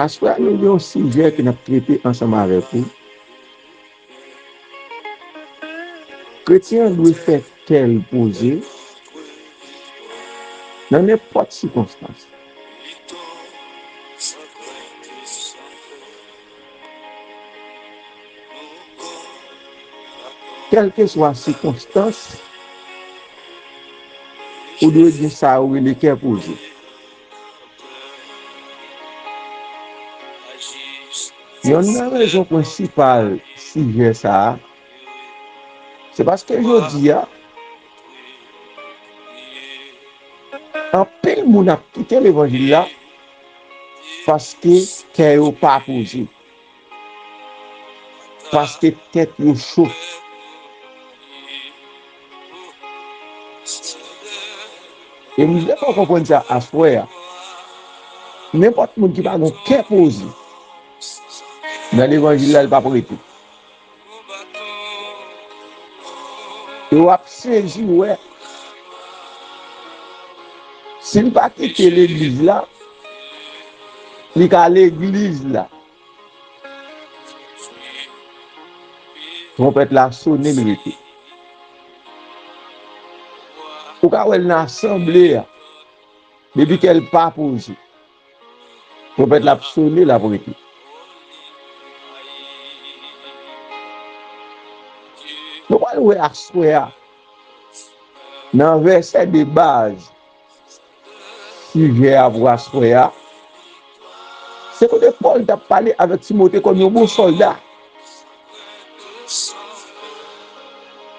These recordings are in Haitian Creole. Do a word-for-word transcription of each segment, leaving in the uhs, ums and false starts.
Aswè a, nou gen yon sijè ke n ap trete ansanm avèk ou. Kretyen an dwe fè kè l poze nan nenpòt sikonstans. Kèlkeswa sikonstans, ou dwe gen sa yo rele kè poze. Yonn nan rezon prensipal sijè sa a, se paske jodi a, anpil moun ap kite levanjil la paske kè yo pa poze, paske tèt yo cho. E m vle fè w konprann sa aswè a. Nenpòt moun ki pa gen kè poze nan levanjil la, l p ap rete. E w ap sezi wè, si l pa kite legliz la, li ka legliz la. Twonpèt la sonnen, l rete. Ou ka wè l nan asanble a. Depi kè l pa poze, twonpèt la ap sonnen, l ap rete. Nou pral wè aswè a, nan vèsè de baz, sijè a pou aswè a, se kote Pòl t ap pale avèk Timote kòm yon bon sòlda.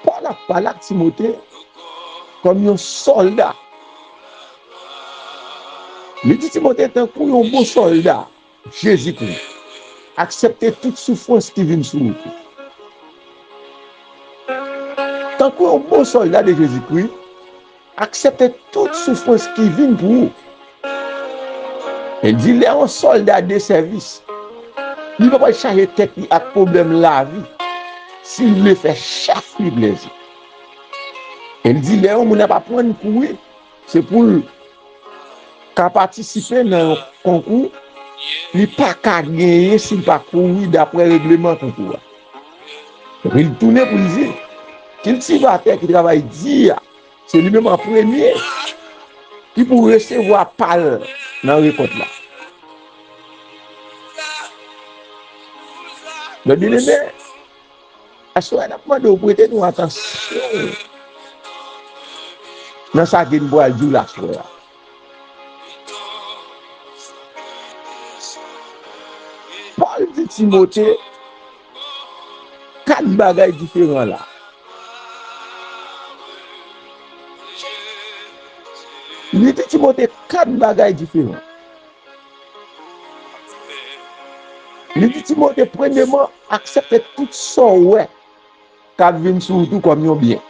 Pòl ap pale ak Timote kòm yon sòlda. Li di Timote, tankou yon bon sòlda Jezikri, aksepte tout soufrans ki vin sou wout ou. Tankou yon bon sòlda de Jezikri, aksepte tout soufrans ki vin pou ou. E l di, lè yon sòlda de sèvis, li pa pral chaje tèt li ak pwoblèm lavi si l vle fè chèf li plezi. E l di, lè yon moun ap aprann kouri, se pou l ka patisipe nan yon konkou li pa ka genyen si l pa kouri dapre regleman konkou a. Epi l tounen pou l di, kiltivatè ki travay di a, se li menm an premye ki pou resevwa pa l nan rekòt la. Donk, byeneme, aswè a n ap mande w prete nou atansyon nan sa ke n pral di w la aswè a. Pòl di Timote kat bagay diferan la. Li di Timote kat bagay diferan. Li di Timote, premyeman, aksepte tout sa w wè k ap vin sou wout ou kòm yon byen.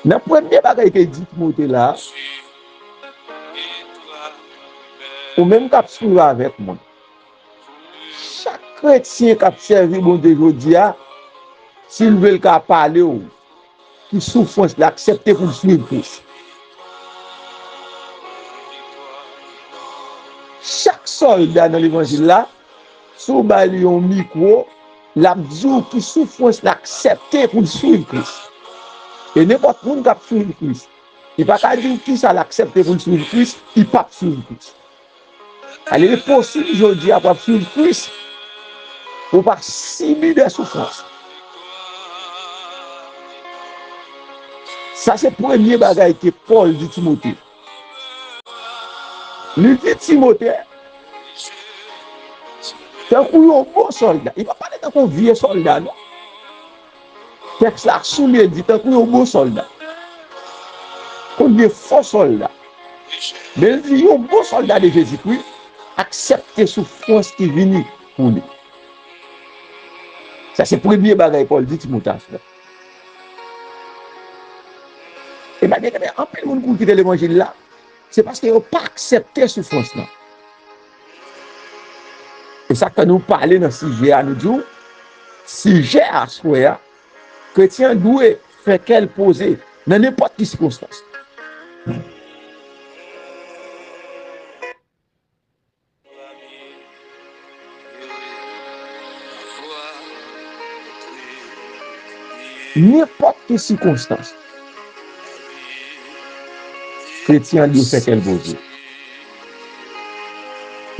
Nan premye bagay ke di Timote la, ou menm k ap swiv avèk mwen, chak kretyen k ap sèvi Bondye jodi a, si l vle l ka pale w ki soufrans l aksepte pou l swiv Kris. Chak sòlda nan levanjil la, si w ba li yon mikwo, l ap di w ki soufrans l aksepte pou l swiv Kris. E nenpòt moun k ap swiv Kris, li pa ka di w kisa l aksepte pou l swiv Kris, li p ap swiv Kris. Alè, li posib jodi a pou w ap swiv Kris, pou w pa sibi de soufrans. Sa se premye bagay ke Pòl di Timote. Li di Timote, tankou yon bon sòlda. Li pa pale tankou yon vye sòlda, non. Tèks la sou li, li di tankou yon bon sòlda. Konn gen fo sòlda. Men li di yon bon sòlda de Jezikri aksepte soufrans ki vini pou li. Sa se premye bagay Pòl di Timote a fè. E pa gen anpil moun ki kite levanjil la, se paske yo pa aksepte soufrans lan. E sa k fè nou pale nan sijè a, nou di w, sijè a aswè a, kretyen an dwe fè kè l poze nan nenpòt ki sikonstans. Nenpòt ki sikonstans, kretyen an dwe fè kè l poze.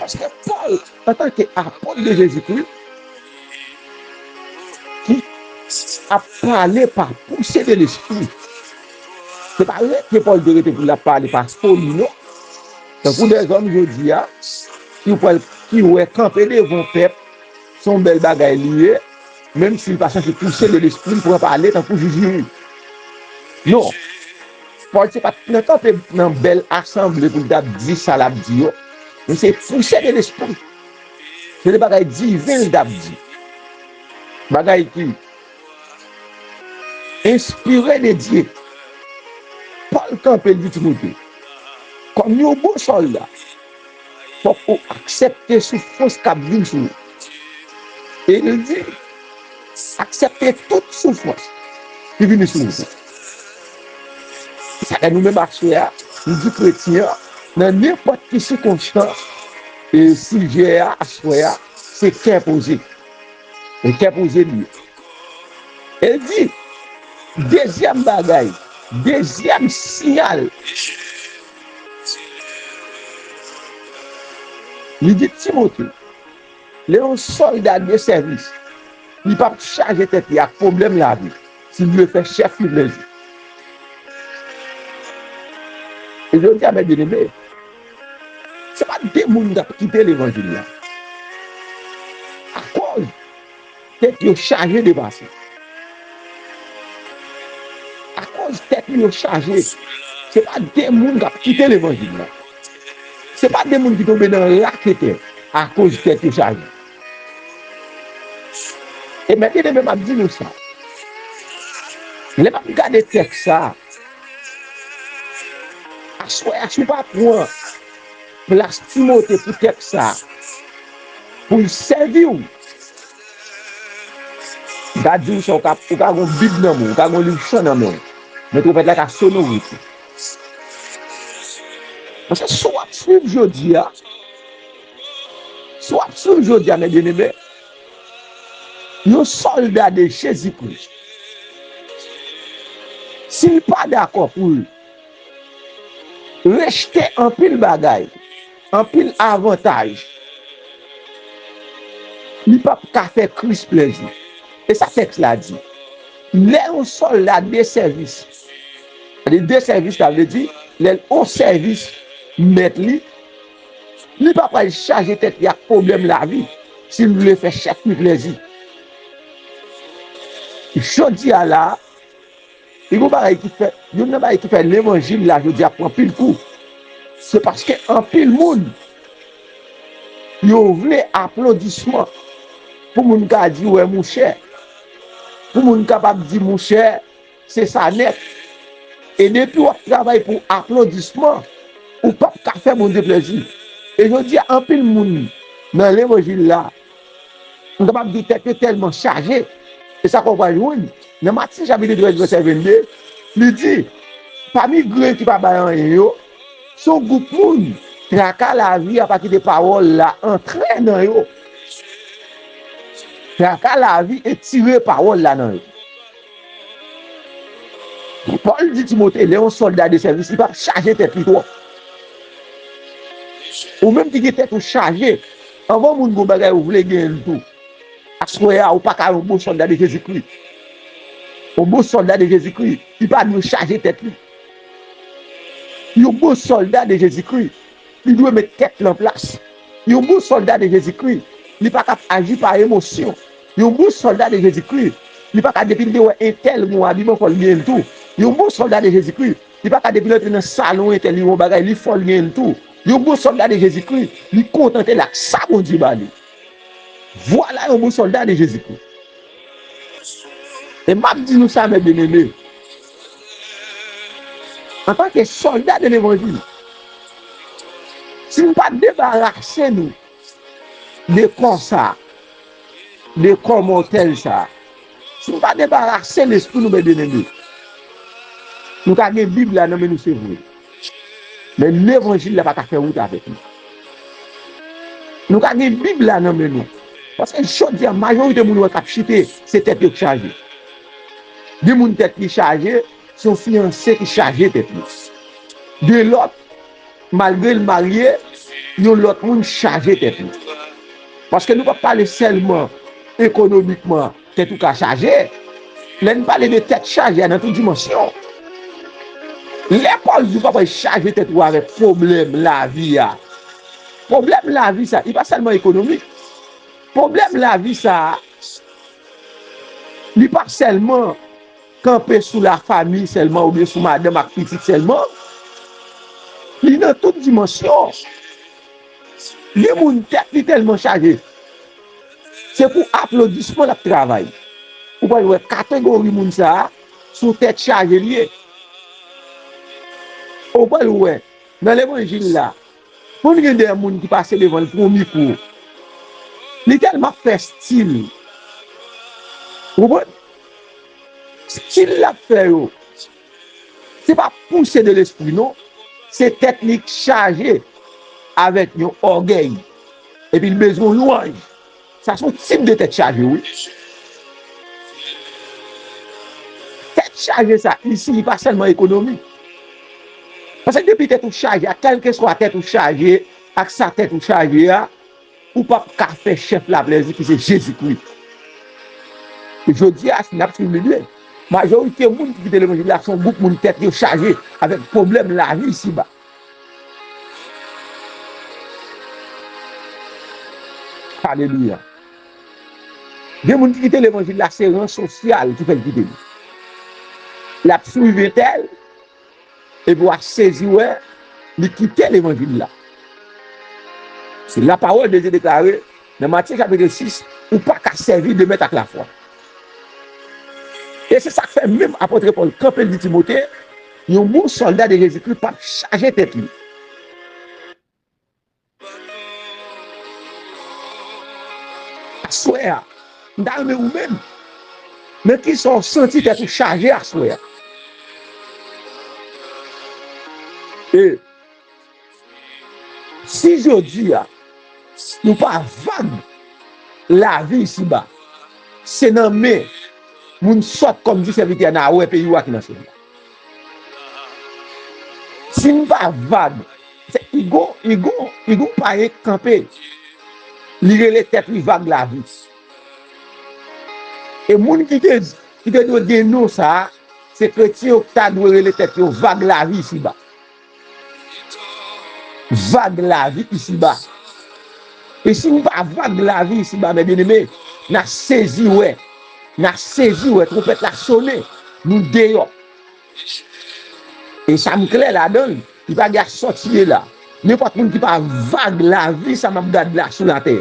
Paske Pòl, antanke apot de Jezikri, ki ap pale pa pouse de lespri, se pa rete Pòl te rete pou l ap pale pa foli, non. Tankou dèzòm jodi a, ki wè, ki wè kanpe devan yon pèp, se yon bèl bagay li ye, menm si l pa sanse pouse de lespri, l pran pale tankou jijiri. Non. Pòl se pa t nan kanpe nan bèl asanble pou l t ap di sa l ap di yo, men se pouse de lespri. Se de bagay diven l t ap di. Bagay ki enspire de Dye. Pòl kanpe, l di Timote, kòm yon bon sòlda, fòk ou aksepte soufrans k ap vin sou ou. E l di, aksepte tout soufrans ki vini sou ou. Sa fè nou menm aswè a, nou di kretyen an, nan nenpòt ki sikonstans, e sijè a, aswè a, se kè poze. E kè poze li ye. E l di, dezyèm bagay, dezyèm siyal, li di Timote, lè yon sòlda de sèvis, li p ap chaje tèt li ak pwoblèm lavi si l vle fè chèf li plezi. E jodi a, mè byeneme, se pa de moun k ap kite levanjil la. Akoz tèt yo chaje de pase. Akoz tèt yo chaje, se pa de moun k ap kite levanjil la. Se pa de moun ki tonbe nan raketè akoz tèt yo chaje. E mè byeneme, m ap di nou sa. Lè m ap gade tèks sa, aswè a, si w pa pran plas Timote pou tèks sa, pou l sèvi w, m ka di w sa, ou ka, ou ka gen yon Bib nan men w, ou ka gen yon liv chan nan men w, men twonpèt la ka sone w rete. Paske si w ap swiv jodi a, si w ap swiv jodi a, mè byeneme, yon sòlda de Jezikri, si l pa dakò pou l rejte anpil bagay, anpil avantaj, li p ap ka fè Kris plezi. E sa tèks la di. Lè yon sòlda de sèvis, de sèvis, sa vle di, lè l o sèvis mèt li, li pa pral chaje tèt li ak pwoblèm lavi si l vle fè chèf li plezi. Jodi a la, li gon bagay ki fè, youn nan bagay ki fè levanjil la jodi a pran anpil kou, se paske anpil moun, yo vle aplodisman pou moun ka di, wè, monchè, pou moun kapab di, monchè, se sa nèt. E depi w ap travay pou aplodisman, ou p ap ka fè Bondye plezi. E jodi a, anpil moun nan levanjil la, m kapab di tèt yo tèlman chaje. E sa k w pral jwenn nan Matye chapit trèz, vèsè vennde, li di, pami grenn ki pa bay anyen yo, se yon gwoup moun, traka lavi a pa kite pawòl la antre nan yo. Traka lavi etire pawòl la nan yo. Pòl di Timote, lè yon sòlda de sèvis, li p ap chaje tèt li twòp. Ou menm ki gen tèt ou chaje, anvan moun gon bagay ou vle genyen l tou. Aswè a, ou pa ka yon bon sòlda de Jezikri. Yon bon sòlda de Jezikri, li pa dwe chaje tèt li. Yon bon sòlda de Jezikri, li dwe met tèt li an plas. Yon bon sòlda de Jezikri, li pa ka ap aji pa emosyon. Yon bon sòlda de Jezikri, li pa ka depi l te wè entèl gen yon abiman, fò l genyen l tou. Yon bon sòlda de Jezikri, li pa ka depi l antre nan salon entèl, li wè yon bagay, li fò l genyen l tou. Yon bon sòlda de Jezikri, li kontante l ak sa Bondye ba li. Vwala yon bon sòlda de Jezikri. E m ap di nou sa, mè byeneme, antanke sòlda de levanjil, si n pa debarase nou de kò sa, de kò mòtèl sa, si n pa debarase lespri nou, mè byeneme, Nou ka gen Bib la nan men nou, se vre. Men levanjil la pa ka fè wout avèk nou. Nou ka gen Bib la nan men nou. Paske jodi a, majorite moun wè k ap chite, se tèt yo k chaje. Gen moun tèt li chaje, se yon fiyanse ki chaje tèt li. Gen lòt, malgre l marye, yon lòt moun chaje tèt li. Paske nou p ap pale sèlman ekonomikman, tèt ou ka chaje. Lè n pale de tèt chaje a nan tout dimansyon, lè Pòl di w pa pral chaje tèt ou avèk pwoblèm lavi a, pwoblèm lavi sa, li pa sèlman ekonomik. Pwoblèm lavi sa, li pa sèlman kanpe sou lafanmi sèlman oubyen sou madanm ak pitit sèlman. Li nan tout dimansyon. Gen moun tèt li tèlman chaje, se pou aplodisman l ap travay. Ou pral wè kategori moun sa a, se yon tèt chaje li ye. Ou pral wè, nan levanjil la, konn gen de moun ki pase devan l pran yon mikwo. Li tèlman ap fè stil. Ou konprann? Stil l ap fè yo, se pa pouse de lespri, non. Se tèt li k chaje avèk yon ògèy. Epi l bezwen yon lwanj. Sa se yon tip de tèt chaje, wi. Tèt chaje sa, isi, li pa sèlman ekonomik. Paske depi tèt ou chaje a, kèlkeswa tèt ou chaje, ak sa tèt ou chaje a, ou p ap ka fè chèf la plèzi ki se Jezikri. E jodi a, si n ap swiv li byen, majorite moun ki kite levanjil la se yon gwoup moun tèt yo chaje avèk pwoblèm lavi isiba. Alelouya. Gen moun ki kite levanjil la, se ran sosyal ki fè l kite li. L ap swiv entèl, epi w a sezi wè li kite levanjil la. Se la parole de Dieu deklare nan Matye chapit sis, ou pa ka sèvi de mèt ak lafwa. E se sa k fè menm apot Pòl kanpe, l di Timote, yon bon sòlda de Jezikri p ap chaje tèt li. Aswè a, m ta renmen ou menm, nan kisa w santi tèt ou chaje aswè a? E si jodi a, nou pa vag lavi isiba, se nan men moun sòt kòm di sèvitè a n a wè peyi w a ki nan syèl la. Si n pa vag, se, li gon, li gon, li gon payen k kanpe, li rele tèt li vag lavi. E moun ki te, ki te dwe gen non sa a, se kretyen yo ki ta dwe rele tèt yo vag lavi isiba. Vag lavi isiba. E si n pa vag lavi isiba, men byeneme, n a sezi wè. N a sezi wè, twonpèt la sonnen, nou deyò. E sa m klè ladan l, li pa gen a sòti ye la. Nenpòt moun ki pa vag lavi sa m ap gad la sou latè.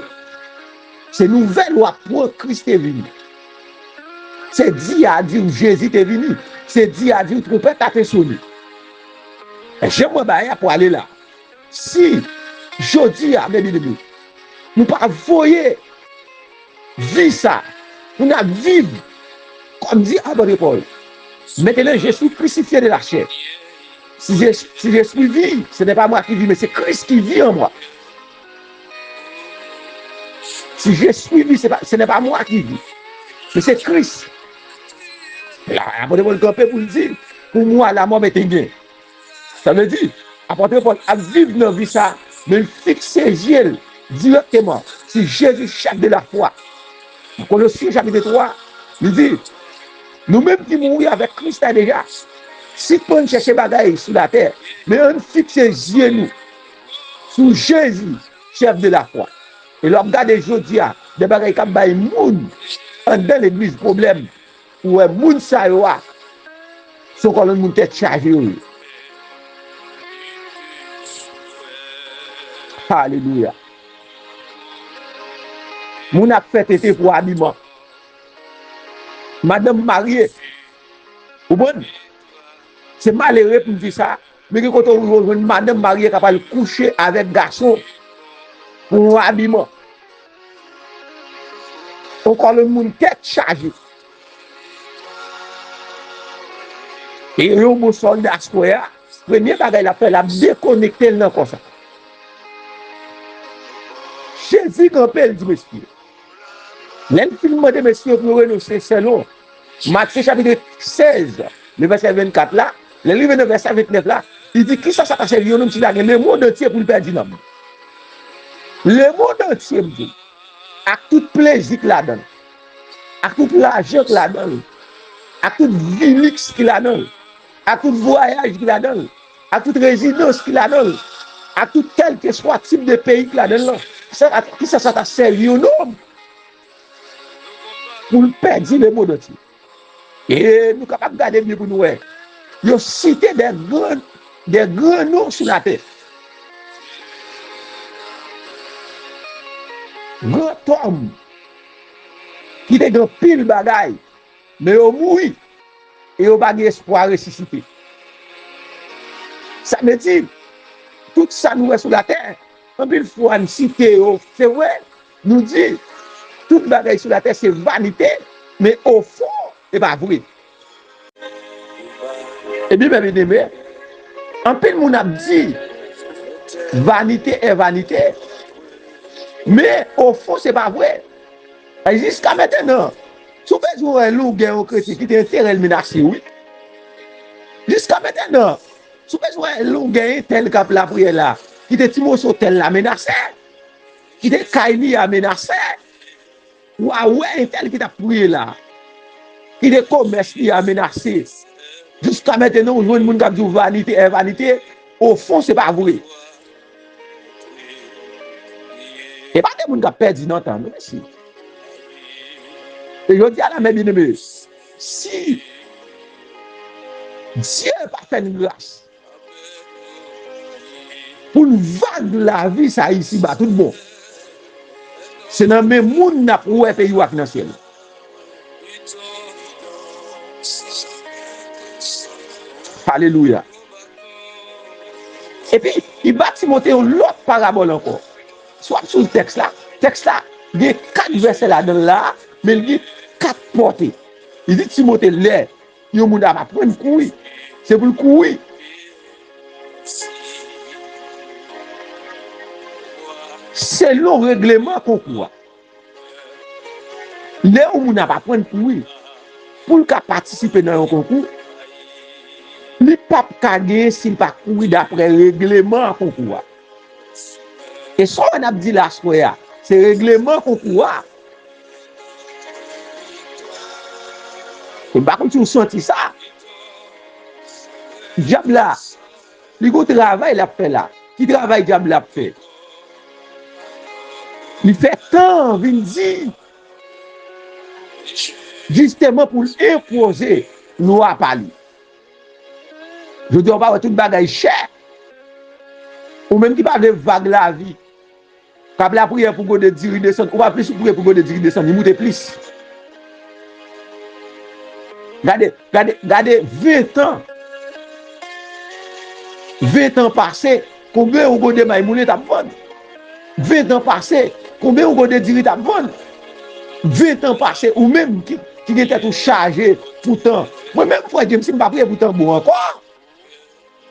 Se nouvèl w ap pran, Kris te vini. Se di a di w Jezi te vini. Se di a di w twonpèt la te sonnen. Jan m wè bagay la pwale la. Si jodi a, men byeneme, nou pa voye vi sa pou n ap viv, kòm di apot Pòl, maintenant je suis crucifié de la chair. Si je, si je suis vie, ce n'est pas moi qui vis, mais c'est Christ qui vit en moi. Si je suis vie, c'est pas, ce n'est pas moi qui vis, mais c'est Christ. La, apot Pòl kanpe pou l di, pour moi, la mort est un gain. Sa vle di, apot Pòl ap viv nan vi sa, men l fikse zye l dirèkteman sou Jezi, chèf de la fwa. Kolosyen chapit twa, li di, nou menm ki mouri avèk Kris la deja, sispann chèche bagay sou latè, men ann fikse zye nou sou Jezi, chèf de la fwa. E lè w ap gade jodi a, de bagay k ap bay moun anndan legliz pwoblèm, ou wè moun sa yo a, se yon kòlonn moun tèt chaje yo ye. Alelouya. Moun ap fè tete pou abiman. Madanm marye. Ou konprann? Se malere pou m di sa, men gen kote ou jwenn madanm marye k ap al kouche avèk gason pou yon abiman. Yon kòlonn moun tèt chaje. E yon bon sòlda aswè a, premye bagay l ap fè, l ap dekonekte l nan kò sa. Jezi kanpe, l di mesye. Lè l fin mande mesye yo pou yo renonse sèlon, Matye chapit sèz, le vèsè vennkat la, lè l rive nan vèsè vennèf la, li di, kisa sa ta sèvi yon nonm si l ta gen lemonn antye pou l pèdi nanm li? Lemonn antye, m di, ak tout plezi k ladan l, ak tout lajan k ladan l, ak tout vi liks ki ladan l, ak tout vwayaj ki ladan l, ak tout rezidans ki ladan l, ak tout kèlkeswa tip de peyi ki ladan l lan, sa, kisa sa ta sèvi yon nonm pou l pèdi lemonn antye? E nou kapab gade byen pou nou wè. Yo site de gran, de gran non sou latè. Gran tòm ki te gen anpil bagay, men yo mouri e yo pa gen espwa resisite. Sa vle di, tout sa nou wè sou latè, anpil fwa n site yo, se vre, nou di, tout bagay sou latè se vanite, men ofon, e pa vre. Ebyen, byen eme, anpil moun ap di, vanite è vanite, men ofon, se pa vre. E jiska mentenan, si w bezwen wè longè yon kretyen, kite enterè l menase, wi. Jiska mentenan, si w bezwen wè longè entèl k ap lapriyè la, kite ti moso tèl la menase, kite kay li a menase, w a wè entèl ki t ap priye la, kite komès li a menase. Jiska mentenan, ou jwenn moun k ap di w vanite è vanite, ofon, se pa vre. E pa de moun k ap pèdi nan tan, non, mesye. E jodi a la, men byeneme, si Dye pa fè n gras pou n vag lavi sa isi ba tout bon, se nan men moun n ap wè peyi w ak nan syèl. Alelouya. Epi, li ba Timote yon lòt parabòl ankò. Si w ap swiv tèks la, tèks la gen kat vèsè ladan l la, men l gen kat pòte. Li di Timote, lè yon moun ap aprann kouri, se pou l kouri selon regleman konkou a. Lè yon moun ap aprann kouri, pou l ka patisipe nan yon konkou, li p ap ka genyen si l pa kouri daprè regleman konkou a. E sa w wè n ap di la aswè a, se regleman konkou a. E m pa konn si w santi sa. Dyab la, li gon travay l ap fè la. Ki travay dyab la ap fè? Li fè tan vin di, jisteman pou l enpoze lwa pa li. Jodi a, w pa wè tout bagay chè? Ou menm ki pa vle vag lavi, k ap lapriyè pou gode diri desann, ou pa plis ou priye pou gode diri desann, li moute plis. Gade, gade, gade, ven tan. Ven tan pase, konbyen yon gode may moulen t ap vann? Ven tan pase, konbyen yon gode diri t ap vann? Ven tan pase, ou menm ki, ki gen tèt ou chaje pou tan. Mwen menm, frè James, si m pa priye pou tan bon ankò,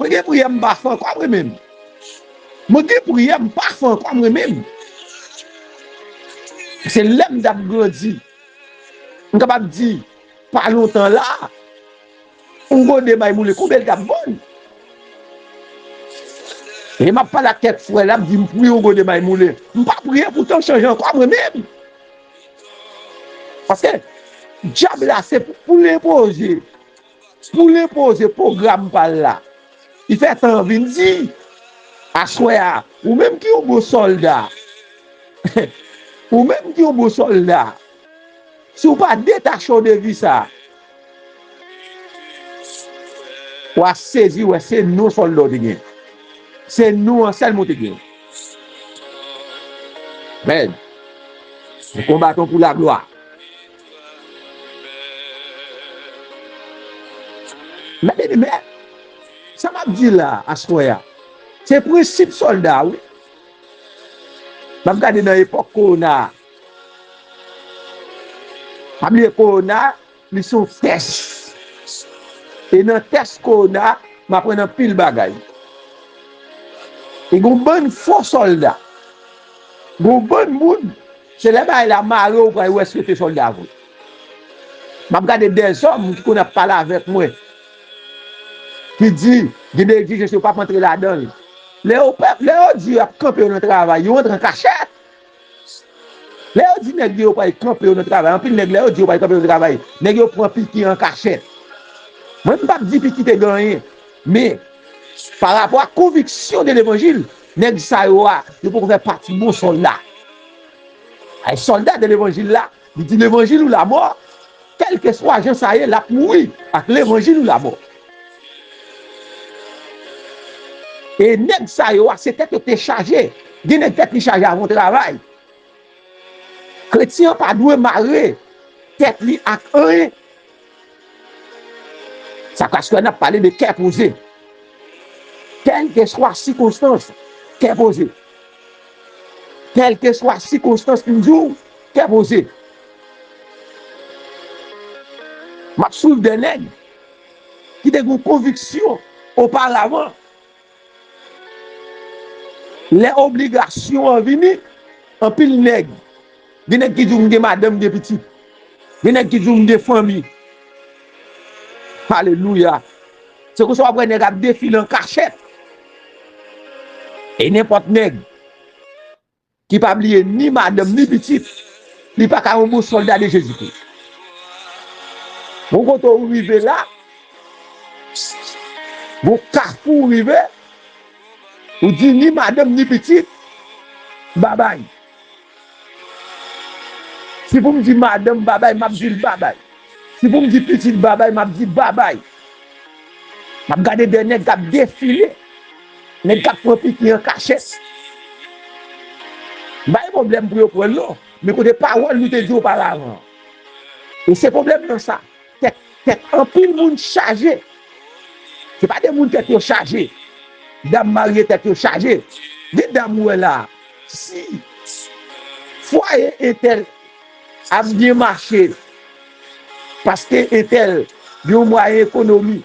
mwen gen priyè m pa fè ankò, mwen menm. Mwen gen priyè m pa fè ankò, mwen menm. Se lè m t ap grandi, m kapab di, pa lontan la, yon gode may moulen, konbyen l t ap vann? E m ap pale ak kèk frè, l ap di m, priye yon gode may moulen. M pa priye pou tan chanje ankò, mwen menm. Paske dyab la, se pou, pou l enpoze, pou l enpoze pwogram pa l la. Li fè tan vin di, aswè a, ou menm ki yon bon sòlda, ou menm ki yon bon sòlda, si w pa detache w de vi sa, w a sezi wè se non sòlda w te gen. Se non an sèlman w te gen. Men, nous combattons pour la gloire. Men, men, men, sa m ap di la, aswè a, se prensip sòlda, wi. M ap gade nan epòk kowona a. Pa bliye kowona, li se yon tès. E nan tès kowona, m aprann anpil bagay. E gon bann fo sòlda. Gon bann moun, se lè bagay la mare w pral wè si yo te sòlda vre. M ap gade dèzòm ki konn ap pale avèk mwen, ki di, gen de egzijans yo p ap antre ladan l. Lè yo pè, lè yo di y ap kanpe yo nan travay, yo antre an kachèt. Lè yo di nèg yo pral kanpe yo nan travay, anpil nèg lè yo di yo pral kanpe yo nan travay, nèg yo pran piki an kachèt. Mwen m p ap di piki te gen anyen, men pa rapò a konviksyon de levanjil, nèg sa yo a, yo poko fè pati bon sòlda. Ay sòlda de levanjil la, li di levanjil ou lamò, kèlkeswa jan sa ye, l ap mouri ak levanjil ou lamò. E nèg sa yo a, se tèt yo te chaje. Gen nèg tèt li chaje avè yon travay. Kretyen an pa dwe mare tèt li ak anyen. Sa k aswè n ap pale de kè poze. Kèlkeswa sikonstans, kè poze. Kèlkeswa sikonstans m di w, kè poze. M ap swiv de nèg ki te gen yon konviksyon oparavan. Lè obligasyon an vini, anpil nèg, gen nèg ki di w m gen madanm, m gen pitit. Gen nèg ki di w m gen fanmi. Alelouya. Se konsa w ap wè nèg ap defile an kachèt. E nenpòt nèg ki pa bliye ni madanm ni pitit, li pa ka yon bon sòlda de Jezikri. Bon kote w rive la, bon kafou w rive, ou di ni madanm ni pitit, babay. Si pou m di madanm babay, m ap di l babay. Si pou m di pitit babay, m ap di babay. M ap gade de nèg k ap defile, nèg k ap pran piki an kachèt. M pa gen pwoblèm pou yo pran l non, men kote pawòl nou te di oparavan. E se pwoblèm nan sa. Tèt, tèt anpil moun chaje. Se pa de moun tèt yo chaje. Dam marye tèt yo chaje. Gen dam ou wè la, si fwaye entèl ap byen mache, paske entèl gen yon mwayen ekonomi,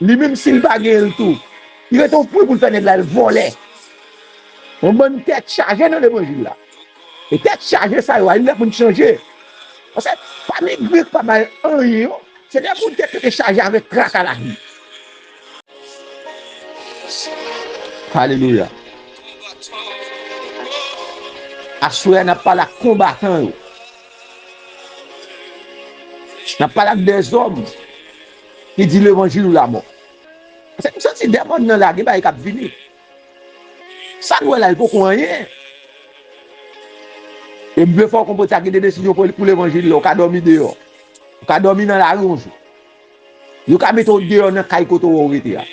li menm si l pa genyen l tou, li rete yon pwen pou l fè nèg la, l vòlè. Yon bann tèt chaje nan levanjil la. E tèt chaje sa yo a, li lè pou n chanje. Paske pa nèg grèk pa bay anyen yo. Se de moun tèt yo te chaje avèk traka lavi. Alelouya. Aswè a n ap pale ak konbatan yo. N ap pale ak dèzòm ki di levanjil ou lamò. Paske m santi dèmòn nan la gen bagay k ap vini. Sa n wè la, li poko anyen. E m vle fè w konprann sa, gen de desizyon pou, pou levanjil la, ou ka dòmi deyò. Ou ka dòmi nan lari yon jou. Yo ka mete w deyò nan kay kote w rete a.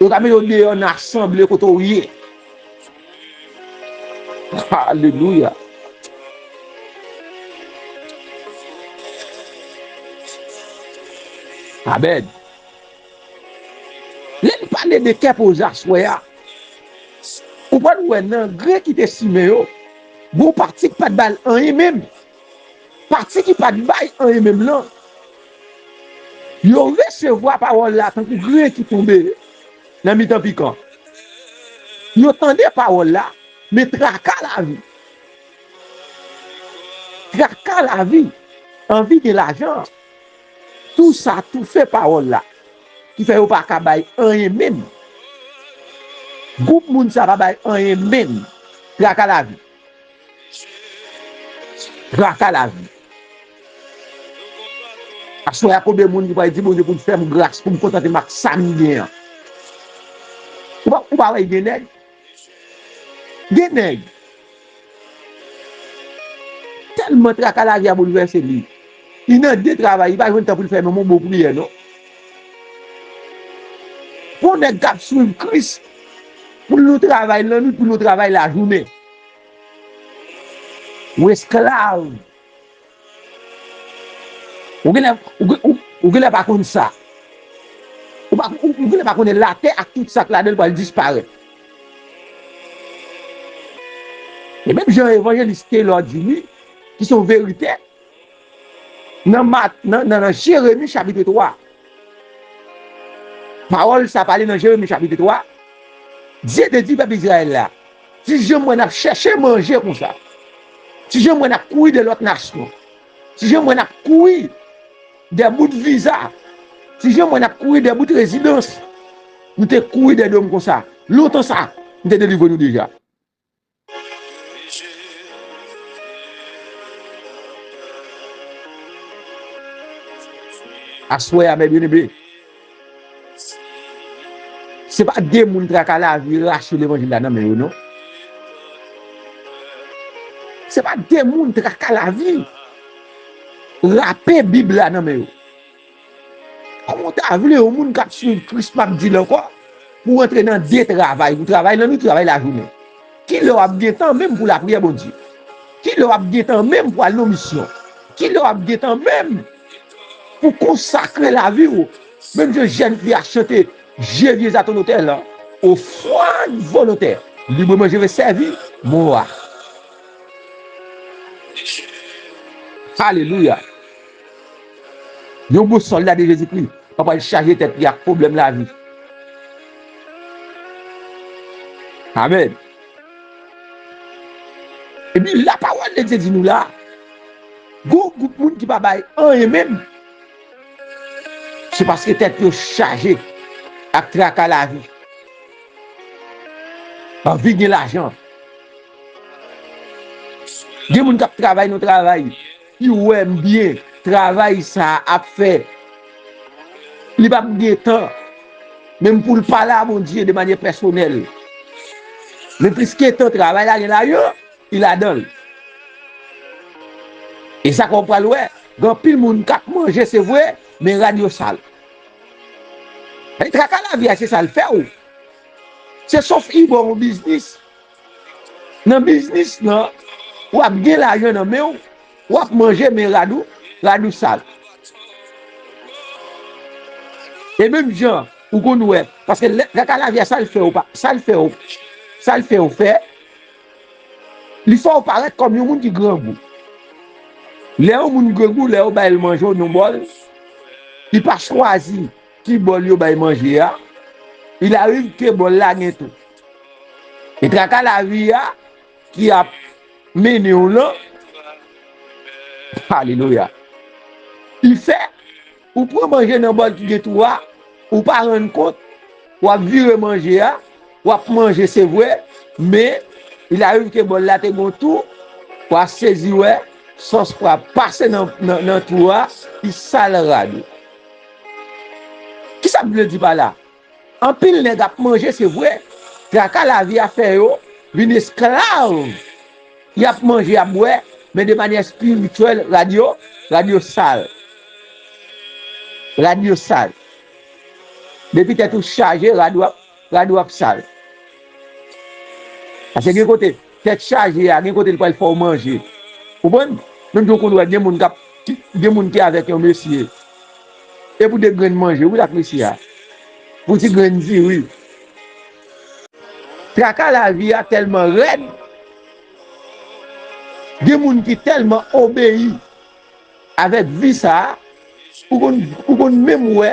Yo ka mete w deyò nan asanble kote w ye. Alelouya. Amèn. Lè n pale de kè poze aswè a, ou pral wè nan grenn ki te simen yo, gon pati k pa t ba l anyen menm. Pati ki pa t bay anyen menm lan, yo resevwa pawòl la tankou grenn ki tonbe nan mitan pikan. Yo tande pawòl la, men traka lavi, traka lavi, anvi gen lajan, tou sa toufe pawòl la, ki fè yo pa ka bay anyen menm. Gwoup moun sa pa bay anyen menm. Traka lavi. Traka lavi. Aswè a, konbyen moun ki pral di Bondye pou l fè m gras, pou m kontante m ak sa m gen an? Ou pa, ou pa wè gen nèg? Gen nèg, tèlman traka lavi a boulvèse li, li nan de travay, li pa jwenn tan pou l fè menm yon bon priyè non. Pou nèg k ap swiv Kris, pou l yon travay lannwit, pou l yon travay lajounen. Ou esklav. Ou genlè, ou, ou, ou genlè pa konn sa. Ou pa, ou, ou genlè pa konnen latè ak tout sa k ladan l pral disparèt. E menm jan evanjelis Taylor di li, ki se yon verite, nan Mat, nan, nan, nan Jeremi chapit twa, Pawòl sa pale nan Jeremi chapit twa. Dye te di pèp Izrayèl la, ti jan m wè n ap chèche manje konsa, ti jan m wè n ap kouri dèyè lòt nasyon, ti jan m wè n ap kouri dèyè bout viza, ti jan m wè n ap kouri dèyè bout rezidans, nou te kouri dèyè do m konsa. Lontan sa, m te delivre nou deja. Aswè a, mè byeneme, se pa de moun traka lavi rache levanjil la nan men yo, non. Se pa de moun traka lavi rape Bib la nan men yo. Kòman w ta vle yon moun k ap swiv Kris, m ap di l ankò, pou w antre nan de travay, pou w travay lannwit, travay lajounen? Kilè w ap gen tan menm pou lapriyè Bondye? Kilè w ap gen tan menm pou al nan misyon? Kilè w ap gen tan menm pou konsakre lavi w? Menm jan jèn fi a chante, je viens à ton autel, offrande volontaire, librement je vais servir mon roi. Alelouya. Yon bon sòlda de Jezikri pa pral chaje tèt li ak pwoblèm lavi. Amèn. Epi lapawòl de Dye di nou la, gon gwoup moun ki pa bay anyen menm, se paske tèt yo chaje ak traka lavi. Anvi gen lajan. Gen moun k ap travay nan travay, pi wè m byen, travay sa a ap fè li p ap gen tan menm pou l pale a Bondye de manyè pèsonèl. Men pisketan travay la gen lajan, li ladan l. E sa k w pral wè, gen anpil moun k ap manje, se vre, men rad yo sal. E traka lavi a, se sa l fè w. Se sof li ba w yon biznis. Nan biznis lan, w ap gen lajan nan men w, w ap manje, men rad ou, rad ou sal. E menm jan, ou konn wè, paske lè, traka lavi a, sa l fè w pa, sa l fè w, sa l fè w fè, li fè w parèt kòm yon moun ki grangou. Lè yon moun grangou, lè yo ba l manje nan bòl, li pa chwazi ki bòl yo bay manje a, il arrive ke bòl la gen twou. E traka lavi a ki ap mennen w lan, alelouya, li fè ou pran manje nan bòl ki gen twou a, ou pa rann kont, w ap vire manje a, w ap manje, se vre, men il arrive ke bòl la te gen twou, w a sezi wè sòs pwa pase nan, nan, nan twou a, li sal rad ou. Kisa m vle di pa la? Anpil nèg ap manje, se vre, traka lavi a fè yo vin esklav. Y ap manje, y ap bwè, men de manyè espirityèl, rad yo, rad yo sal. Rad yo sal. Depi tèt ou chaje, rad ou ap, rad ou ap sal. Paske gen kote, tèt chaje a, gen kote li pral fè w manje. Konprann? Menm jan w konn wè, gen moun k ap, ki, gen moun ki avèk yon mesye. E pou de grenn manje, wi, l ak mesye a. Pou ti grenn diri. Traka lavi a tèlman rèd. Gen moun ki tèlman obeyi avèk vi sa a, ou konn, ou konn menm wè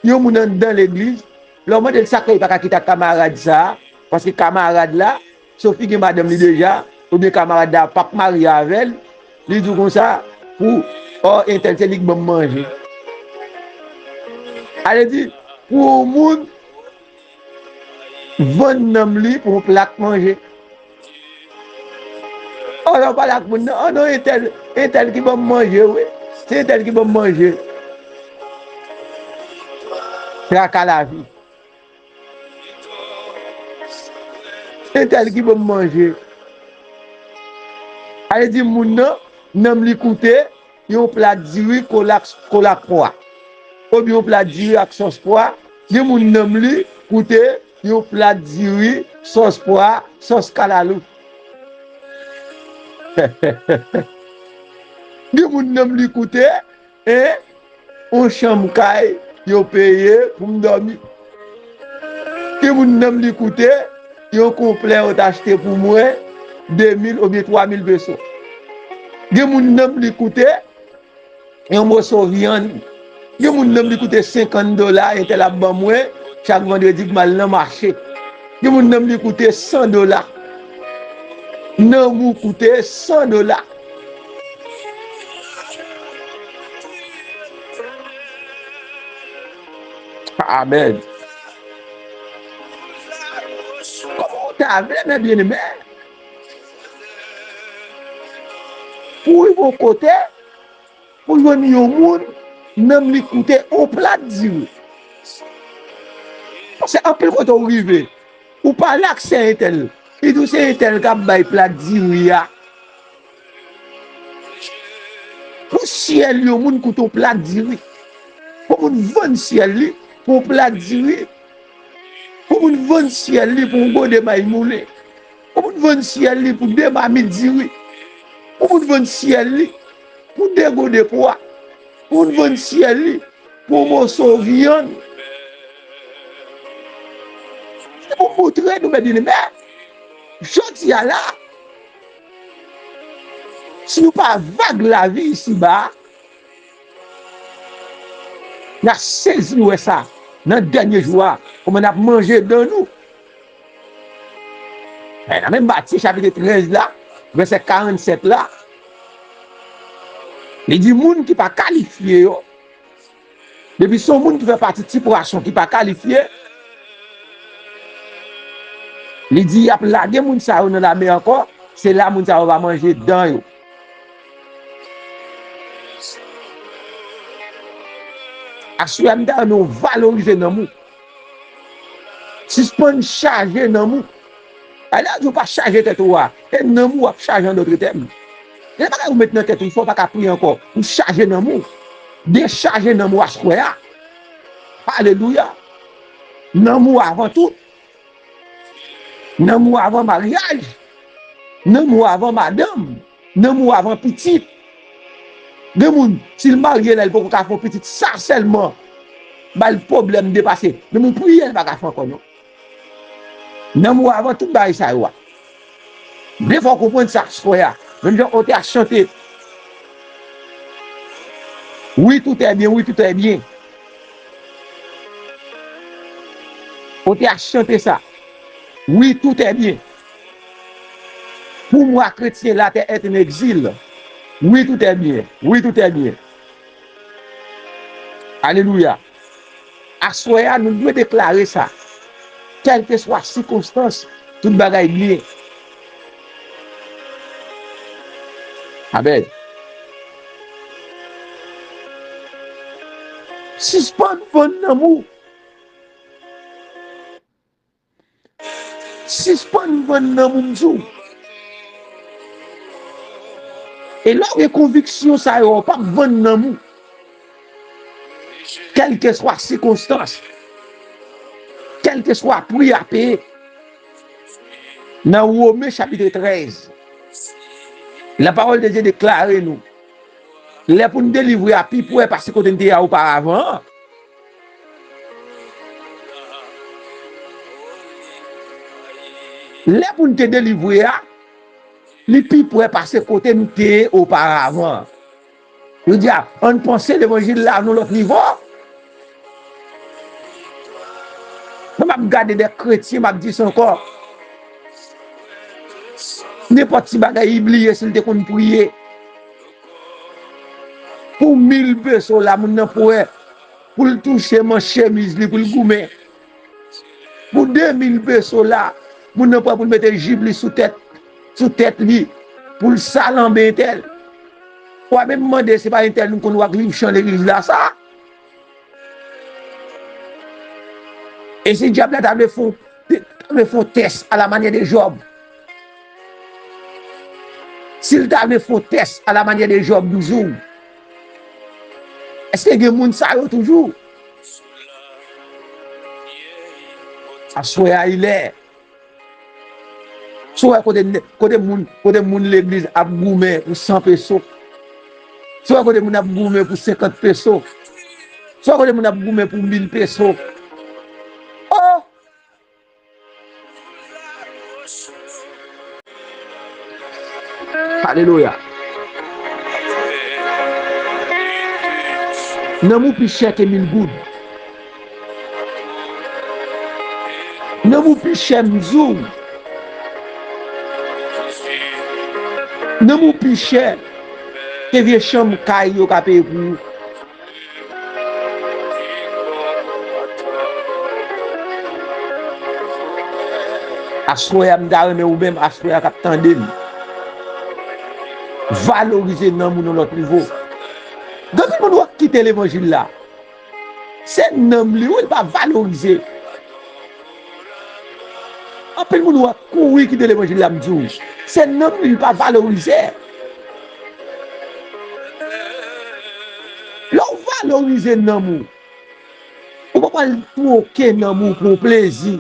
yon moun anndan legliz, lè w mande l sa k fè li pa ka kite ak kamarad sa a, paske kamarad la, sof li gen madanm li deja, oubyen kamarad la p ap marye avè l, li di w konsa, pou, ò, entèl se li k ban m manje. Ale di, pou yon moun vann nanm li pou yon plat manje. Ò, lè w pale ak moun nan, ò non, entèl, entèl ki ban m manje, wi. Se entèl ki ban m manje. Traka lavi. Entèl ki ban m manje. Ale di moun nan, nanm li koute yon pla diri kole ak, kole ak pwa. Oubyen yon pla diri ak sòs pwa. Gen moun nanm li koute yon pla diri, sòs pwa, sòs kalalou. Gen moun nanm li koute, en, yon chanm kay yo peye pou m dòmi. Gen moun nanm li koute, yon konplè yo t achte pou mwen, de mil oubyen twa mil peso. Gen moun nanm li koute, yon moso vyann Gen moun nanm li koute senkant dola, entèl ap ban mwen, chak vandredi pou m al nan mache. Gen moun nanm li koute san dola. Nanm ou koute san dola. Amèn. Kòman w ta vle, men byeneme, pou w rive yon kote, pou jwenn yon moun, nanm li koute yon plat diri. Paske anpil kote w rive, ou pale ak sè entèl, li di w se entèl k ap bay plat diri a. Pou syèl yon moun koute yon plat diri. Pou moun vann syèl li pou yon plat diri. Pou moun vann syèl li pou yon gode may moulen. Pou moun vann syèl li pou de mamit diri. Pou moun vann syèl li pou de gode pwa. Pou moun vann syèl li pou yon moso vyann. Se pou montre nou, men byeneme, jodi a la, si nou pa vag lavi isiba, n a sezi wè sa nan dènye jou a, kòman n ap manje dan nou. E, nan menm Matye chapit trèz la, vèsè karannsèt la, li di moun ki pa kalifye yo, depi se yon moun ki fè pati ti pwason ki pa kalifye, li di y ap lage moun sa yo nan lamè ankò, se la moun sa yo va manje dan yo. Aswè a, m ta renmen w valorize nanm ou. Sispann chaje nanm ou. Alè a di w pa chaje tèt ou a, e nanm ou w ap chaje an dòt tèm. Gen bagay ou met nan tèt ou, fò w pa ka priye ankò. Ou chaje nanm ou. Dechaje nanm ou aswè a. Alelouya. Nanm ou avan tout. Nanm ou avan maryaj. Nanm ou avan madanm. Nanm ou avan pitit. Gen moun, si l marye la, li poko ka fè yon pitit, sa sèlman ba l pwoblèm depase. Menm yon priyè, li pa ka fè ankò, non. Nanm ou avan tout bagay sa yo a. Byen fò w konprann sa, frè a. Menm jan O T H chante. Oui, tout est bien, oui, tout est bien. O T H chante sa. Oui, tout est bien. Pour moi, chrétien, la terre est un exil. Oui, tout est bien. Oui, tout est bien. Alelouya. Aswè a, nou dwe deklare sa. Kèlkeswa sikonstans, tout bagay byen. Amèn. Sispann vann nanm ou. Sispann vann nanm ou, m di w. E lè w gen konviksyon sa yo, w p ap vann nanm ou. Kèlkeswa sikonstans, kèlkeswa pri a peye. Nan Women chapit trèz, la parole de Dieu deklare nou, lè pou n delivre a pi prè pase kote n te ye a oparavan an. Lè pou n te delivre a, li pi prè pase kote n te ye oparavan. Yo di, a, ann panse levanjil la nan lòt nivo. Mwen, m ap gade de kretyen, m ap di sa ankò. Nenpòt ti bagay, li bliye si l te konn priye. Pou mil peso la, moun nan prè pou l touche manch chemiz li, pou l goumen. Pou de mil peso la, moun nan prè pou l mete jip li sou tèt, sou tèt li, pou l salanbe entèl. W a menm mande, se pa entèl nou konn wè ak liv chan legliz la sa? E si dyab la ta vle fè w, ta vle fè w tès a la manyè de Jòb, si l ta vle fè w tès a la manyè de Jòb, m di w, èske gen moun sa yo toujou? Aswè a, ilè. Si w wè kote, kote moun, kote moun legliz ap goumen pou san peso. Si w wè kote moun ap goumen pou senkant peso. Si w wè kote moun ap goumen pou mil peso. Oh! Alelouya. Nanm ou pi chè ke mil goud. Nanm ou pi chè, m di w. Nanm ou pi chè ke vye chanm kay yo ka peye pou ou. Aswè a, m ta renmen ou menm, aswè a k ap tande m, valorize nanm ou nan lòt nivo. Gen anpil moun w ap kite levanjil la. Se nanm li, wi, l pa valorize. Anpil moun w ap kouri kite levanjil la, m di w. Se nanm li, l pa valorize. Lè w valorize nanm ou, ou pa pral twoke nanm ou pou yon plezi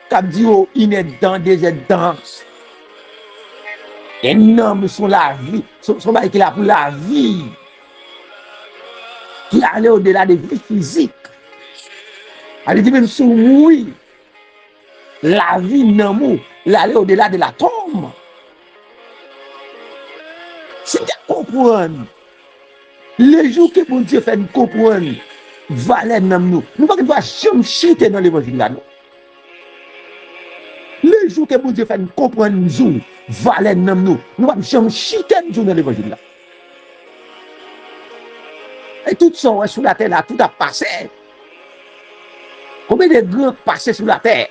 k ap dire w inèdtan, dezèdtan. E nanm se yon lavi, se, se yon bagay ki la pou lavi, ki ale odela de vi fizik. Sa vle di, menm si w mouri, lavi nanm ou, l ale odela de la tombe. Si n te konprann, lejou ke Bondye fè n konprann valè nanm nou, nou pa gen dwa janm chite nan levanjil la, non. Lejou ke Bondye fè n konprann, m di w, valè nanm nou, nou p ap janm chite, m di w, nan levanjil la. E tout sa w wè sou latè la, tout ap pase. Konbyen de gran k pase sou latè?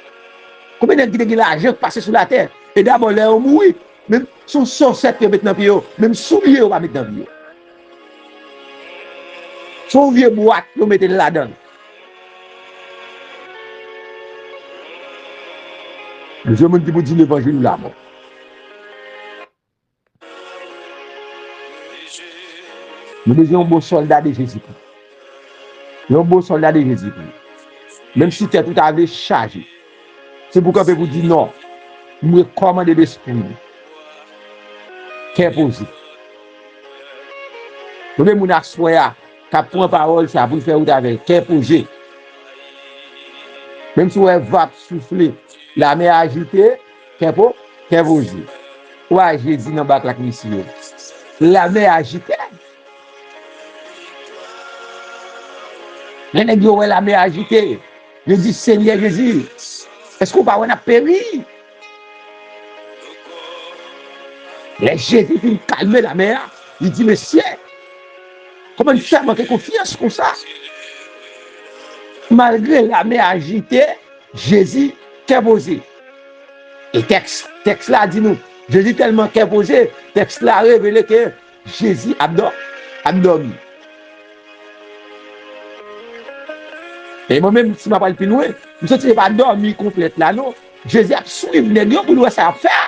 Konbyen nèg ki te gen lajan k pase sou latè? E dabò, lè yo mouri, menm si yon sòsèt yo met nan pye yo, menm soulye yo pa met nan pye yo. Se yon vye bwat yo mete l ladan l. Plizyè moun ki pou di levanjil la bon. Nou bezwen yon bon sòlda de Jezikri. Yon bon sòlda de Jezikri. Menm si tèt ou ta vle chaje, se pou w kanpe pou w di non. M rekòmande lespri m. Kè poze. Konbyen moun aswè a k ap pran pawòl sa pou l fè wout avè l? Kè poze. Menm si w wè van ap soufle, lamè ajite, kè po, kè poze. Ou wè Jezi nan bak la k resi yo. Lamè ajite. Lè nèg yo wè lamè ajite, yo di, Senyè Jezi, èske w pa wè n ap peri? Lè Jezi fin kalme lamè a, li di, mesye, kòman n fè manke konfyans konsa? Malgre lamè ajite, Jezi kè poze. E tèks, tèks la di nou, Jezi tèlman kè poze, tèks la revele ke Jezi ap dò-, ap dòmi. E mwen menm, si m ap al pi lwen, m santi se pa dòmi konplèt la, non. Jezi ap swiv nèg yo pou l wè sa y ap fè a.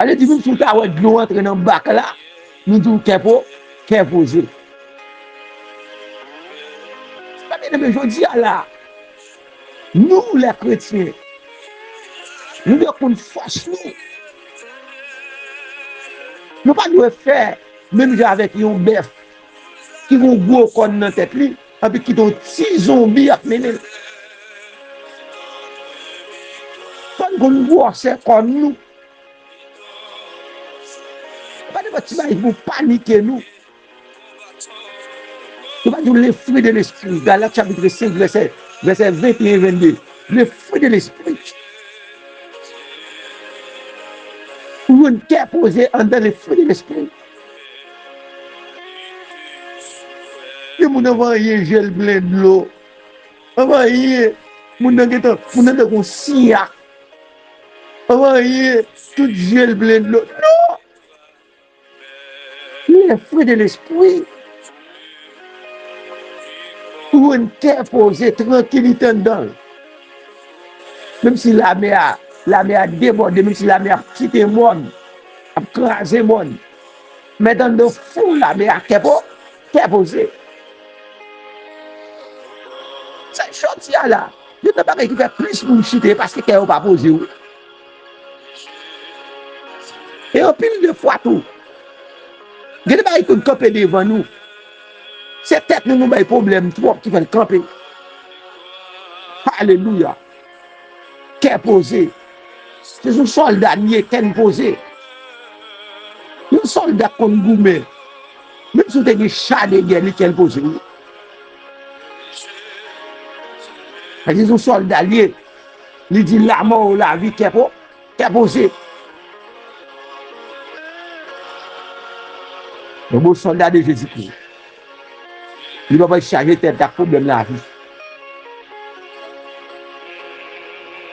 Ale di, menm si w ta wè dlo antre nan bak la, nou di w kè po-, kè poze. Sa vle di, men jodi a la, nou, lè kretyen, nou dwe konn fòs nou. Nou pa dwe fè menm jan avèk yon bèf ki gen yon gwo kòn nan tèt li, anpi kite yon ti zonbi ap mennen l. Fò n konn gwosè kòn nou. Pa nenpòt ti bagay ki pou panike nou. Yo pa di w le fruit de l'esprit. Galat chapit senk, vèsè, vèsè venteyen, vennde. Le fruit de l'esprit. Ou jwenn kè poze anndan le fruit de l'esprit. Yon moun anvan anyen je l plen dlo. Anvan anyen, moun nan gentan, moun nan tankou yon siya. Anvan anyen, tout je l plen dlo. Non! Le fruit de l'esprit. Ou jwenn kè poze, trankilite anndan l. Menm si lamè a, lamè a debòde, menm si lamè a ap kite mòn, ap kraze mòn. Mèt anndan fou lamè a, kè po-, kè poze. Se jodi a la, youn nan bagay ki fè plis moun chite, paske kè yo pa poze, wi. E anpil de fwa tou, gen de bagay ki konn kanpe devan nou. Se tèt nou nou bay pwoblèm twòp ki fè l kanpe. Alelouya. Kè poze. Se yon sòlda n ye, kè n poze. Yon Sòlda k konn goumen, menm si w te gen cha de gè, li kè l poze wi. Paske se yon sòlda l ye. Li di, lamò ou lavi, kè po-, kè poze. Yon bon sòlda de Jezikri. Li pa pral chaje tèt ak pwoblèm lavi.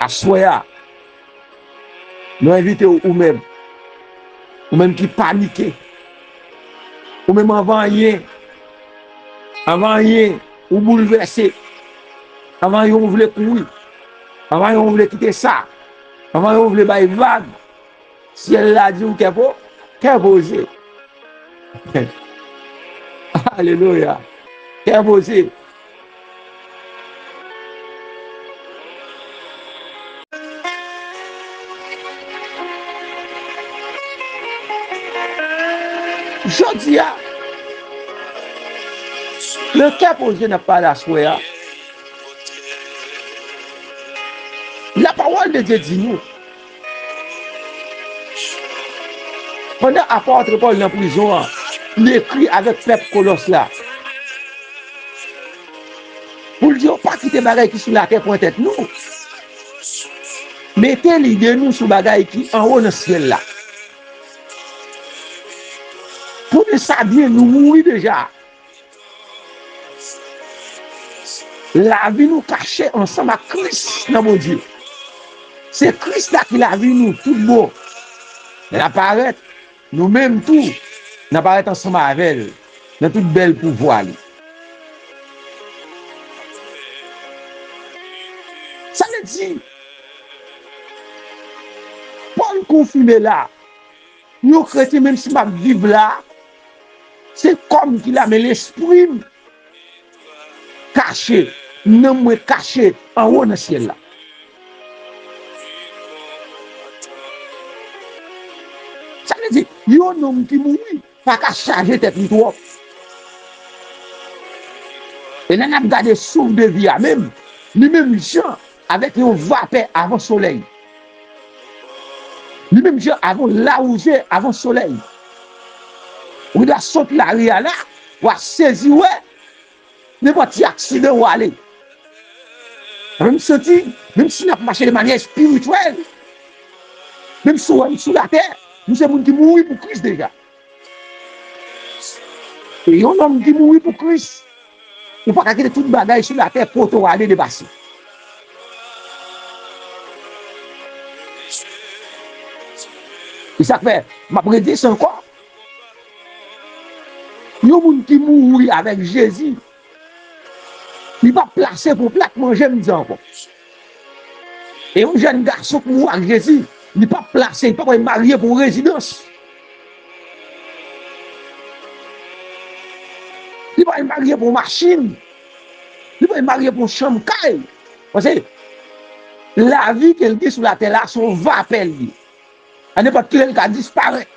Aswè a, nou envite w, ou menm. Ou menm ki panike. Ou menm anvan anyen. Anvan anyen, ou boulvèse. Anvan anyen, ou vle kouri. Anvan anyen, ou vle kite sa. Anvan anyen, ou vle bay vag. Syèl la di w kè po-, kè poze. Alelouya. Kè poze. Jodi a, nan kè poze n ap pale aswè a, lapawòl de Dye di nou, pandan apot Pòl nan prizon an, li ekri avèk pèp Kolòs la, pou l di yo pa kite bagay ki sou latè pran tèt nou. Mete lide nou sou bagay ki anwo nan syèl la. Konnen sa byen, nou mouri deja. Lavi nou kache ansanm ak Kris nan Bondye. Se Kris la ki lavi nou tout bon. Lè l ap parèt, nou menm tou, n ap parèt ansanm avè l nan tout bèl pouvwa li. Sa vle di, Pòl konfime la, yon kretyen, menm si m ap viv la, se kò m ki la, men lespri m kache, nanm mwen kache anwo nan syèl la. Sa vle di, yon nonm ki mouri pa ka chaje tèt li twòp. E lè n ap gade souf de vi a menm, li menm jan avèk yon vapè avan solèy. Li menm jan avè yon lawouze avan solèy. Ou gen dwa sot lari a la, w a sezi wè nenpòt ti aksidan ou ale. Menm santi, menm si n ap mache de manyè espirityèl, menm si w wè m sou latè, nou se moun ki mouri pou Kris deja. E yon nonm ki mouri pou Kris, ou pa ka kite tout bagay sou latè pote w ale depase. E sa k fè, m ap redi sa ankò. Yon moun ki mouri avèk Jezi, li p ap plase pou plat manje, m di ankò. E yon jèn gason k mouri ak Jezi, li p ap plase, li p ap al marye pou rezidans. Li p ap al marye pou machin. Li p ap al marye pou chanm kay. Paske lavi ke l gen sou latè la, se yon vapè l ye. A nenpòt kilè l ka disparèt.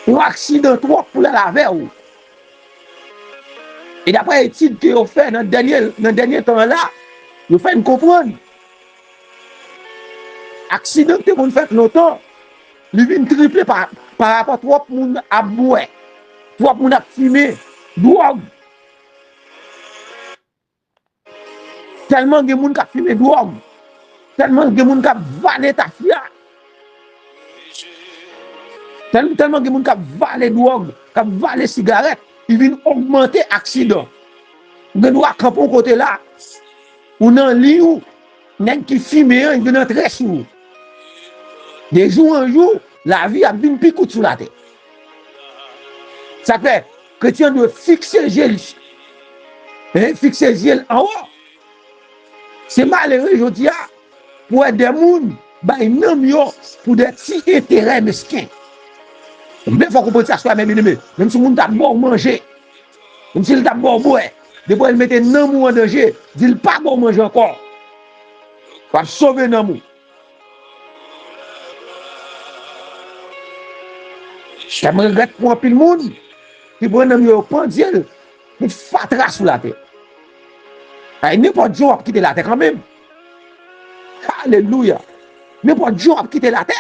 Yon aksidan twòp pou l al avè w. E daprè etid ke yo fè nan dènye, nan dènye tan an la, yo fè n konprann aksidan ki te konn fèt lontan, li vin triple pa, pa rapò twòp moun ap bwè, twòp moun ap fimen dwòg. Tèlman gen moun k ap fimen dwòg, tèlman gen moun k ap vale tafya, tèl-, tèlman gen moun k ap vale dwòg, k ap vale sigarèt, li vin ogmante aksidan. Ou gen dwa kanpe yon kote la, ou nan liy ou, nèg ki fimen an, li vin antre sou ou. De jou an jou, lavi ap vin pi kout sou latè. Sa k fè, kretyen an dwe fikse je l, hein, fikse je l anwo. Se malere jodi a pou wè de moun bay nanm yo pou de ti enterè mesken. Men fòk ou konprann sa, frè m byeneme. Menm si moun t ap ba w manje, menm si l t ap ba w bwè, depi w mete nanm ou an danje, di l pa ba w manje ankò. W ap sove nanm ou. Sa m regrèt pou anpil moun ki pran nanm yo, yo pandye l pou fatra sou latè. Ay, nenpòt jan w ap kite latè kanmenm. Alelouya. Nenpòt jan w ap kite latè.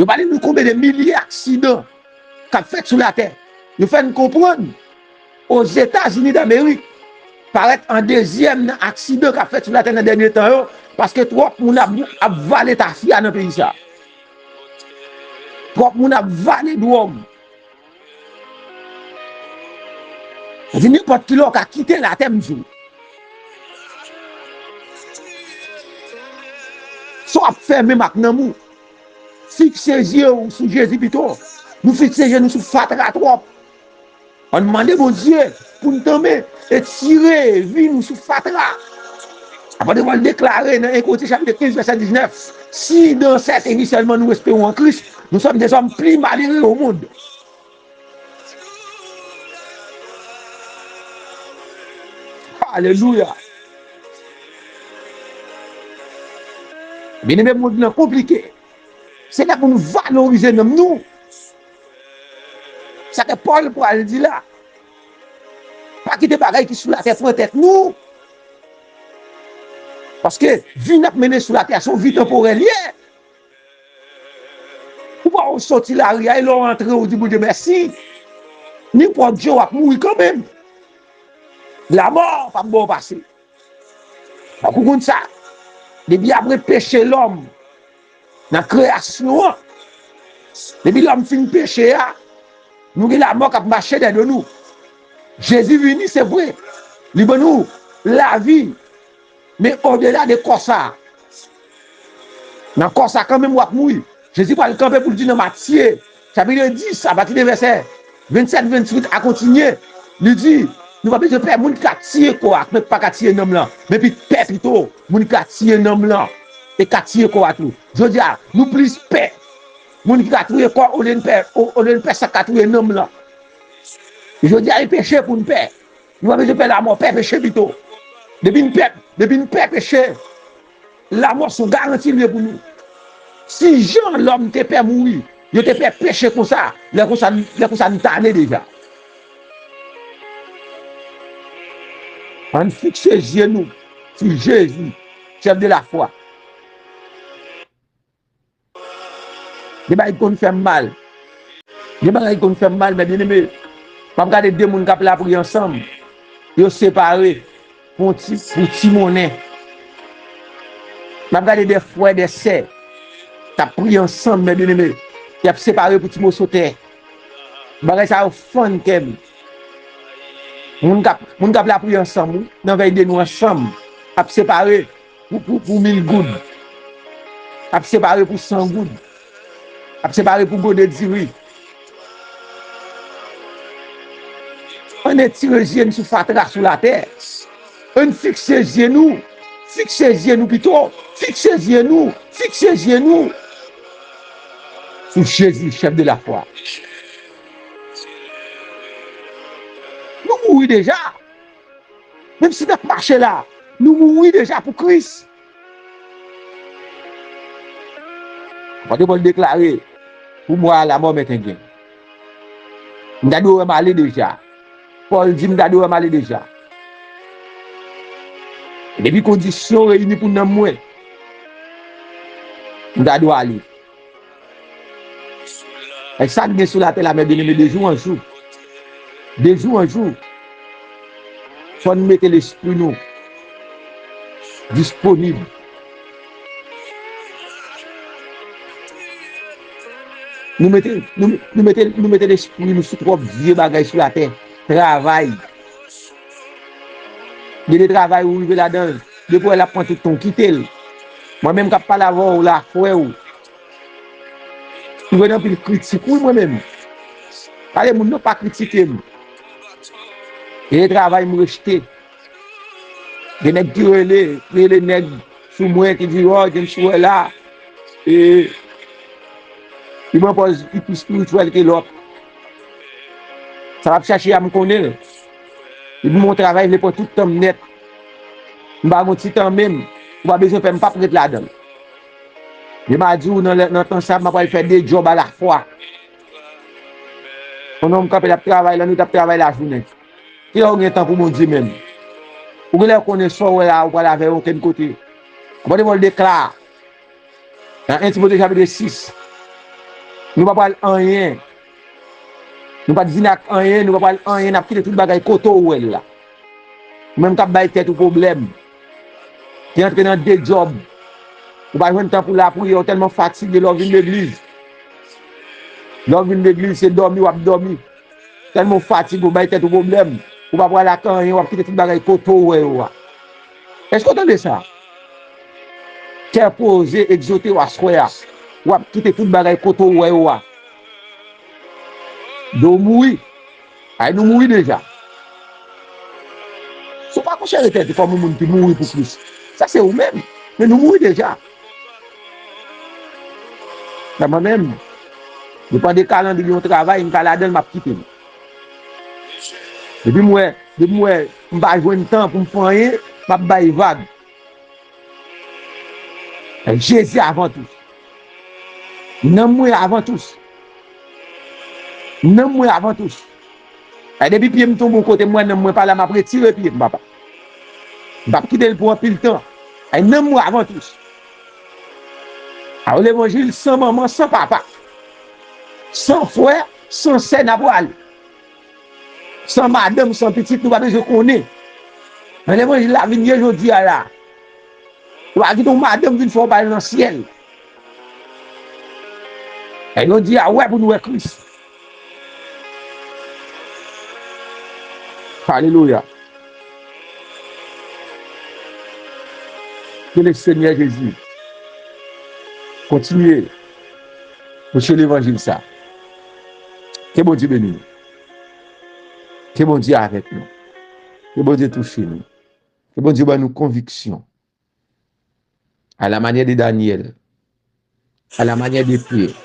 Yo pale nou konbyen de milye aksidan k ap fèt sou latè. Yo fè n konprann Ozetazini Damerik parèt an dezyèm nan aksidan k ap fèt sou latè nan dènye tan yo, paske twòp moun ap, ap vale tafya nan peyi sa. Twòp moun ap vale dwòg. Sa di nenpòt kilè w ka kite latè, m di w. Sa w ap fè menm ak nanm ou? Fikse zye w sou Jezi pito. Nou fikse je nou sou fatra twòp. Ann mande Bondye pou n tanmen etire vi nou sou fatra. Apot Pòl deklare nan en Korentyen chapit kenz vèsè diznèf, si dans cette vie seulement nous espérons en Christ, nous sommes des hommes plus malheureux au monde. Alelouya. Byeneme, mond lan konplike. Se lè pou nou valorize nanm nou. Sa ke Pòl pral di la. Pa kite bagay ki sou latè pran tèt nou. Paske vi n ap mennen sou latè a, se yon vi tanporèl ye. Ou pa w soti lari a, e lè w antre, ou di Bondye mèsi. Nenpòt jan w ap mouri kanmenm. Lamò p ap ba w pase. Fòk ou konn sa. Depi apre peche lòm nan kreyasyon an, depi lòm fin peche a, nou gen lamò k ap mache dèyè do nou. Jezi vini, se vre. Li ban nou lavi. Men odela de kò sa, nan kò sa kanmenm w ap mouri. Jezi pral kanpe pou l di nan Matye, chapit dis, apati de vèsè vennsèt, vennwit a kontinye, li di, nou pa bezwen pè moun ki ka tiye kò a, men pa ka tiye nanm lan. Men pi pè pito moun ki ka tiye nanm lan e ka tiye kò a tou. Jodi a, nou plis pè moun ki ka touye kò olye n pè, o-, olye n pè sa k ka touye nanm lan. Jodi a, e peche pou n pè. Nou pa bezwen pè lamò, pè peche pito. Depi n pè, depi n pè peche, lamò se yon garanti l ye pou nou. Si jan lòm te pè mouri, yo te pè peche konsa, lè konsa, lè konsa n tane deja. Ann fikse zye nou sou Jezi, chèf de lafwa. Gen bagay ki konn fè m mal. Gen bagay ki konn fè m mal, men byeneme, m ap gade de moun k ap lapri ansanm, yo separe pou ti, pou ti monnen. M ap gade de frè, de sè k ap priye ansanm, men byeneme, y ap separe pou ti moso tè. Bagay sa yo fann kè m. Moun k ap, moun k ap lapri ansanm, wi, nan vèy de nou ansanm, ap separe pou, pou, pou mil goud, ap separe pou san goud, ap separe pou gode diri. Ann etire zye n sou fatra sou latè. Ann fikse zye nou, fikse zye nou pito, fikse zye nou, fikse zye nou sou Jezi, chèf de lafwa. Nou mouri deja. Menm si n ap mache la, nou mouri deja pou Kris. Apot Pòl deklare, pour moi, la mort m'est un gain. M ta dwe wè m ale deja. Pòl di, m ta dwe wè m ale deja. E depi kondisyon reyini pou nanm mwen, m ta dwe ale. E sa k gen sou latè la, men byeneme, de jou an jou, de jou an jou, fò n mete lespri nou disponib. Nou mete, nou, nou mete, nou mete lespri nou sou twòp vye bagay sou latè. Travay. Gen de travay ou rive ladan l, depi w wè l ap pran tout tan w kite l. Mwen menm k ap pale avè w la, frè w, m jwenn anpil kritik, wi, mwen menm. Pale moun nan pa kritike m. Gen de travay m rejte. Gen nèg ki rele, rele nèg sou mwen ki di, "Oh, James, ou wè la, e, li pran pòz li pi espirityèl ke lòt." Sa l ap chache a, m konnen l. Li di m yon travay, li vle pran tout tan m nèt. M pa gon ti tan menm. Ou pa bezwen pè, m p ap ret ladan l. Men m a di w, nan lè, nan tan sa, m ap al fè de djòb alafwa. Yon nonm kanpe, l ap travay lannwit, l ap travay lajounen. Kilè w gen tan pou Bondye menm? Ou genlè konnen sa w wè la, ou pral avè l okenn kote. Apot Pòl deklare nan en Timote chapit sis, Nou pa pral anyen. Nou pa t vin ak anyen, nou pa pral anyen, n ap kite tout bagay kote w wè l la. Ou menm k ap bay tèt ou pwoblèm. Te antre nan de djòb. Ou pa jwenn tan pou lapriyè, ou tèlman fatige lè w vin legliz. Lè w vin legliz, se dòmi w ap dòmi. Tèlman w fatige, ou bay tèt ou pwoblèm. Ou pa pral ak anyen, w ap kite tout bagay kote w wè yo a. Èske w tande sa? Kè poze, egzote w aswè a. W ap kite tout bagay kote w wè yo a. Do mouri. Ay, nou mouri deja. Si w pa konsidere tèt ou kòm yon moun ki mouri pou Kris, sa se ou menm. Men nou mouri deja. Nan mwen menm, depann de kalandriye yon travay, m pa ladan l, m ap kite l. Depi m wè, depi m wè m pa jwenn tan pou m fè anyen, m ap bay vag. Jezi avan tou. Nanm mwen avan tou. Nanm mwen avan tou. Ay, depi pye m tonbe yon kote, m wè nanm mwen pa la, m ap retire pye m, papa. M p ap kite l pou anpil tan. Ay, nanm mwen avan tou. Ay, levanjil san manman, san papa. San frè, san sè, n ap prale. San madanm, san pitit, nou pa bezwen konnen. Nan levanjil la vin ye jodi a la. Ou pa kite yon madanm vin fè w pale nan syèl. E jodi a, wè pou nou wè Kris. Alelouya. Ke le Senyè Jezi kontinye preche levanjil sa. Ke Bondye beni nou. Ke Bondye avèk nou. Ke Bondye touche nou. Ke Bondye ban nou konviksyon. À la manière de Daniel. À la manière de Pierre.